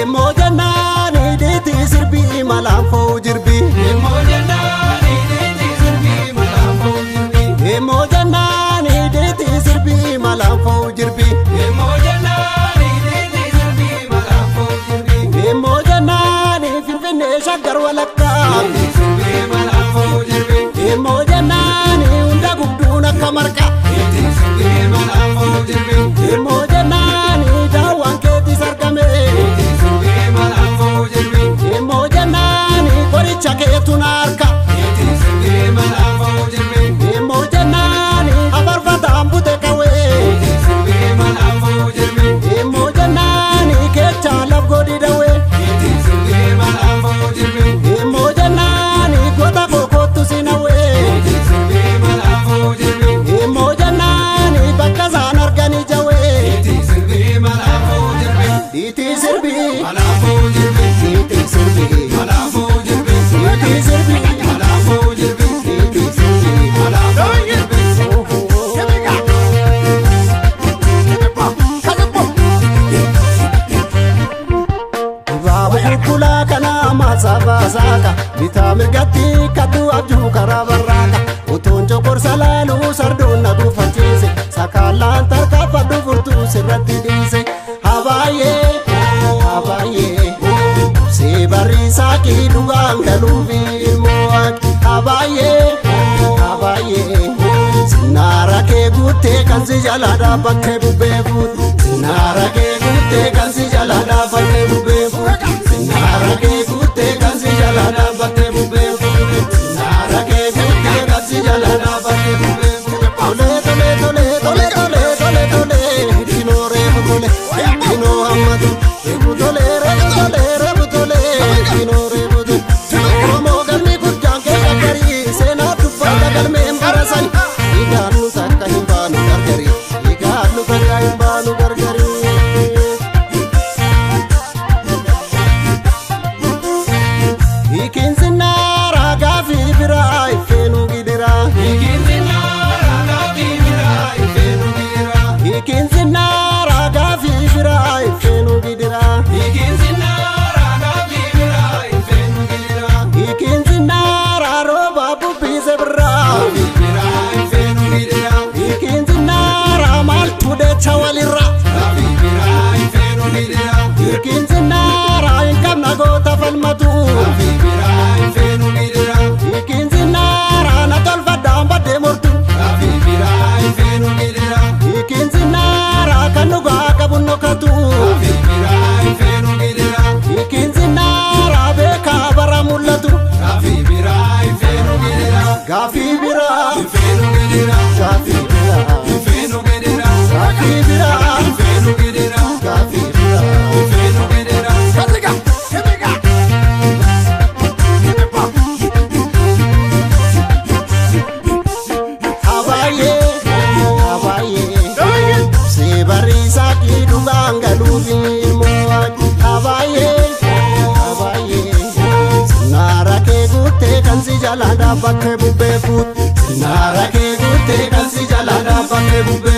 Immoo jennaan hidhiitti sirbii malaan fo'u jirbi. Immoo jennaan hidhiitti sirbii malaan fo'u jirbi. Immoo jennaan hidhiitti sirbii malaan fo'u jirbi. Immoo jennaan hidhiitti sirbii malaan fo'u jirbi. Immoo jennaan Finfinnee Shaggar walakkaa. Sirbii malaan fo'u jirbi. Immoo jennaan hunda gubduun akka marqaa. Sirbii malaan fo'u jirbi. Immoo jennaan daawwan keetis argame. Sirbii malaan fo'u jirbi. Immoo jennaan qoricha keetu na harka. Sirbii malaan fo'u jirbi. Immoo jennaan afarfataan bute qawwee. Sirbii malaan fo'u jirbi. Immoo jennaan keechaa laf godhi dawee. Sirbii malaan fo'u jirbi. Immoo jennaan goota kookootu si nawee. Sirbii malaan fo'u jirbi. Immoo jennaan bakka isaan arganii jawee. Sirbii malaan fo'u jirbi. Dhiitii sirbii. Malaan fo'u jirbi. Dhiitii sirbii. Malaan fo'u jirbi. Dhiitii sirbii. Malaan fo'u jirbi. Dhiitii sirbii. Malaan fo'u jirbi. Dibaaboo kukkulaa kana maasaa baasaaka bitaa mirgatti kadhu abjuu karaa barraaka utuun coqorsa laaluu sardoon na gufachiise sakaalaan tarkaanfadhu furtuu sirratti dhiise habaayee habaayee see barriisaa kii dhugaan galuufi ilmoo waaqi habaayee habaayee sinnaara kee guuttee kan si jala dhaabbattee bubbee fuute sinnaara kee guuttee kan si jala dhaabbattee bubbee fuute sinnaara kee guuttee kan si jala dhaabbattee bubbee fuute sinnaara kee guuttee kan si jala dhaabbattee bubbee fuute tolee tolee tolee tolee tolee tolee tolee dinoo reefu tole dinoo hammatu reefu tolee reefu tolee reefu tolee dinoo reefu tole Oromoo galmi guddaan kee gaggarii seenaa dubbata galmeen barasan dhiigaan nu takka hin baanu gargari dhiigaan nu takka hin baanu gargari. Hiikinsinaaraa gaafii biraa iffeenuu gidiraa. Hiikinsinaaraa gaafii biraa ifeenu gidiraa. Hiikinsinaaraa gaafii biraa iffeenuu gidiraa. Hiikinsinaaraa gaafii biraa ifeenu gidiraa. Hiikinsinaaraa rooba bubbise biraa. Gaafii biraa ifeenu gidiraa. Hiikinsinaaraa maaltu decha walirraa. Gaafii biraa ifeenu gidiraa. Hiikinsinaaraa hin qabna goota falmatu. Gaafii biraa ifeenu gidiraa. Hiikinsinaaraa na tolfadhaan baddee mortu. Gaafii biraa ifeenu gidiraa. Hiikinsinaaraa kan dhugaa qabu nokatu. Gaafii biraa ifeenu gidiraa. Hiikinsinaaraa beekaa bara mul'atu. Gaafii biraa ifeenu gidiraa. Gaafii biraa. Ifeenu gidiraa. Gaafii biraa. Ifeenu gidiraa. Gaafii biraa. Ifeenu gidiraa. Gaafii biraa. Ifeenu gidiraa. Habaayee habaayee see barriisaa kii dhugaan galuufi ilmoo waaqi. Habaayee habaayee sinnaara kee guuttee kan si jala dhaabbattee bubbee fuute sinnaara kee guuttee kan si jala dhaabbattee bubbee.